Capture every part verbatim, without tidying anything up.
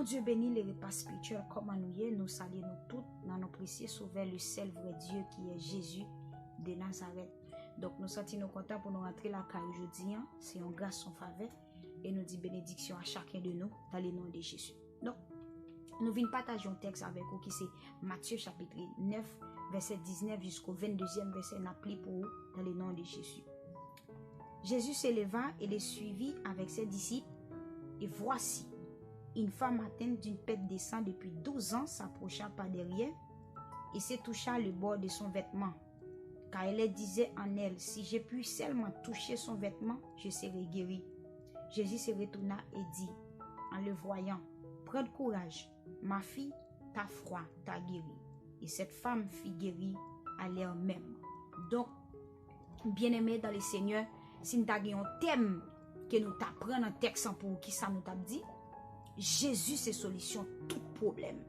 Dieu bénit les repas spirituels, kòman nou ye? Nou salye nou tout nan non presye Sovè, le sèl vrè Dye ki è Jezi de Nazarèt. Donk, nou santi nou kontan pou nou rantre lakay ou jodi an. Se yon gras, yon favè. E nou di benediksyon a chaken de nou, dans le nom de Jésus. Donk, nou vin pataje yon tèks avèk ou ki se Matye chapit nèf, vèsè diznèf jisko venndezyèm vèsè, n ap li pou ou, dans le nom de Jésus. Jésus se leva et le suivit avec ses disciples. Et voici, une femme atteinte d'une perte de sang depuis douze ans s'approcha par derrière et se toucha le bord de son vêtement. Car elle disait en elle, si je puis seulement toucher son vêtement, je serai guérie. Jésus se retourna et dit, en le voyant, prends courage, ma fille, ta foi t'a guérie. Et cette femme fut guérie à l'heure même. Donk, byeneme dans le Seigneur, si n ta gen yon tèm ke nou ta pran nan tèks an pou ou, ki sa nou t ap di? Jezi se solisyon tout pwoblèm.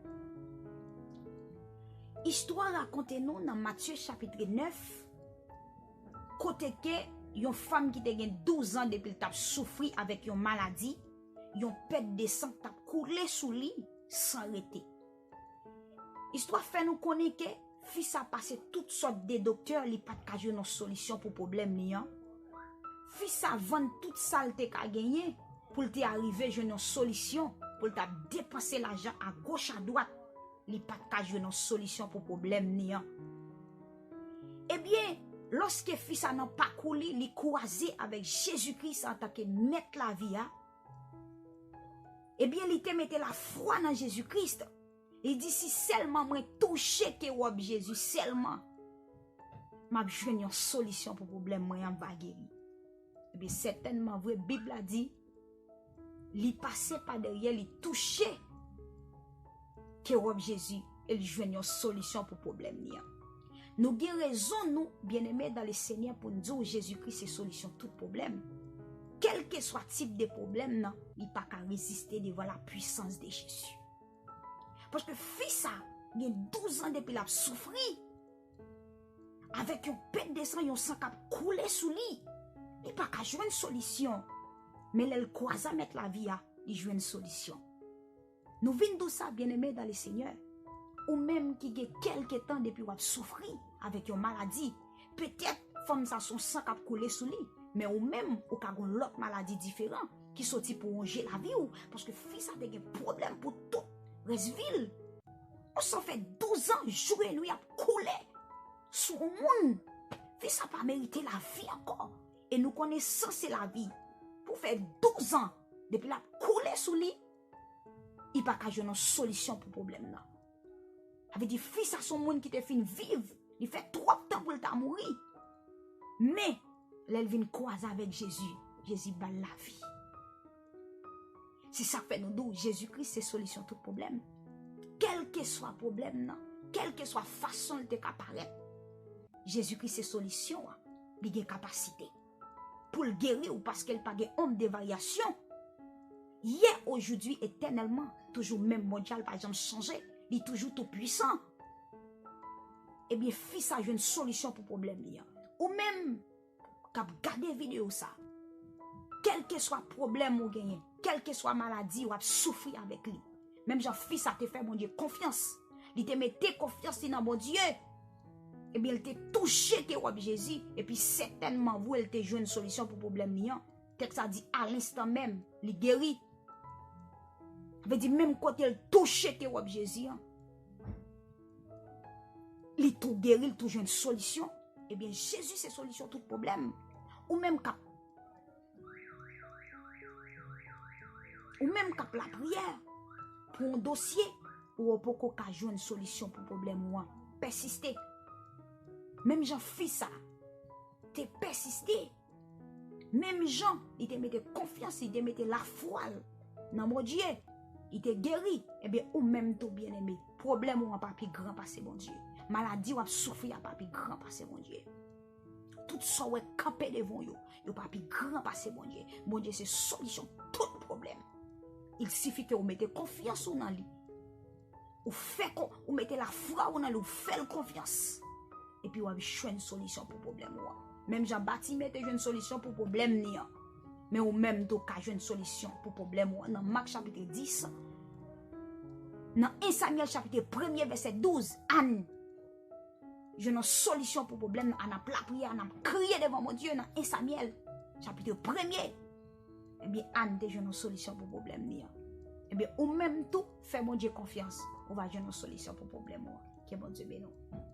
Istwa rakonte nou nan Matye chapit nèf, kote ke yon fanm ki te gen douz an depi l t ap soufri avèk yon maladi, yon pèt de san k t ap koule sou li san rete. Istwa fè nou konnen ke fi sa pase tout sòt de doktè, li pa t ka jwenn yon solisyon pou pwoblèm li an. Fi sa vann tout sa l te ka genyen pou l te arive jwenn yon solisyon, pou l t ap depanse lajan agoch adwat, li pa t ka jwenn yon solisyon pou pwoblèm li an. Ebyen, lòske fi sa nan pakou li, li kwaze avèk Jezi Kris antanke mèt lavi a, ebyen, li te mete lafwa nan Jezi Kris. Li di, si sèlman mwen touche ke wòb Jezi sèlman, m ap jwenn yon solisyon pou pwoblèm mwen an, m va geri. Ebyen, sètènman vre, Bib la di, li pase pa dèyè, li touche ke wòb Jezi, e li jwenn yon solisyon pou pwoblèm li an. Nou gen rezon, nou, byeneme dans le Seigneur, pou n di w Jezi Kris se solisyon tout pwoblèm. Kèlkeswa tip de pwoblèm nan, li pa ka reziste devan la puissance de Jésus. Paske fi sa gen douz an depi l ap soufri avèk yon pèt de san, yon san k ap koule sou li. Li pa ka jwenn solisyon. Men lè l kwaze a mèt lavi a, li jwenn solisyon. Nou vin di w sa, byeneme dans le Seigneur. Ou menm ki gen kèlke tan depi w ap soufri avèk yon maladi, petèt fanm sa se yon san k ap koule sou li, men ou menm ou ka gen yon lòt maladi diferan ki soti pou wonje lavi w, paske fi sa te gen pwoblèm pou tout rès vi l. Yon san fè douz an, jou e nwi ap koule sou yon moun. Fi sa pa merite lavi ankò. E nou konnen san se lavi. Pou fè douz an, depi l ap koule sou li, li pa ka jwenn yon solisyon pou pwoblèm nan. Sa vle di, fi sa se yon moun ki te fin viv, li fè twòp tan pou l ta mouri. Men, lè l vin kwaze avèk Jezi, Jezi ba l lavi. Se sa k fè nou di w, Jezi Kris se solisyon tout pwoblèm. Kèlkeswa pwoblèm nan, kèlkeswa fason l te ka parèt, Jezi Kris se solisyon an. Li gen kapasite pou l geri w, paske l pa gen ombre de varyasyon. Yè, ojoudwi, etènèlman, toujou menm Bondye a, l pa janm chanje. Li toujou tou pwisan. Ebyen, fi sa jwenn solisyon pou pwoblèm li an. Ou menm k ap gade videyo sa, kèlkeswa pwoblèm ou genyen, kèlkeswa maladi w ap soufri avèk li, menm jan fi sa te fè Bondye konfyans, li te mete konfyans li nan Bondye, ebyen, l te touche ke wòb Jezi, epi sètènman vre, l te jwenn solisyon pou pwoblèm li an. Tèks la di, à l'instant même, li geri. Sa vle di, menm kote l touche ke wòb Jezi an, li tou geri, li tou jwenn solisyon. Ebyen, Jezi se solisyon tout pwoblèm. Ou menm k ap, ou menm k ap lapriyè pou yon dosye, ou poko ka jwenn solisyon pou pwoblèm ou an. Pèsiste. Menm jan fi sa te pèsiste, menm jan li te mete konfyans, li te mete lafwa l nan Bondye, li te geri. Ebyen, ou menm tou, byeneme, pwoblèm ou an pa pi gran pase Bondye. Maladi w ap soufri a pa pi gran pase Bondye. Tout sa w wè kanpe devan w yo, yo pa pi gran pase Bondye. Bondye se solisyon tout pwoblèm. Il sifi ke w mete konfyans ou nan li. Ou fè kon, ou mete lafwa ou nan li, ou fè l konfyans. Epi w ap jwenn solisyon pou pwoblèm ou an. Menm jan Batime te jwenn solisyon pou pwoblèm li an. Men ou menm tou ka jwenn solisyon pou pwoblèm ou an. Nan Mak chapit dis, Nan en Samyèl chapit premye vèsè douz, Ann jwenn yon solisyon pou pwoblèm nan. Ann ap lapriyè, Ann ap kriye devan Bondye nan en Samyèl chapit premye. Ebyen, Ann te jwenn yon solisyon pou pwoblèm li an. Ebyen, ou menm tou, fè Bondye konfyans, ou va jwenn yon solisyon pou pwoblèm ou an. Ke Bondye beni w.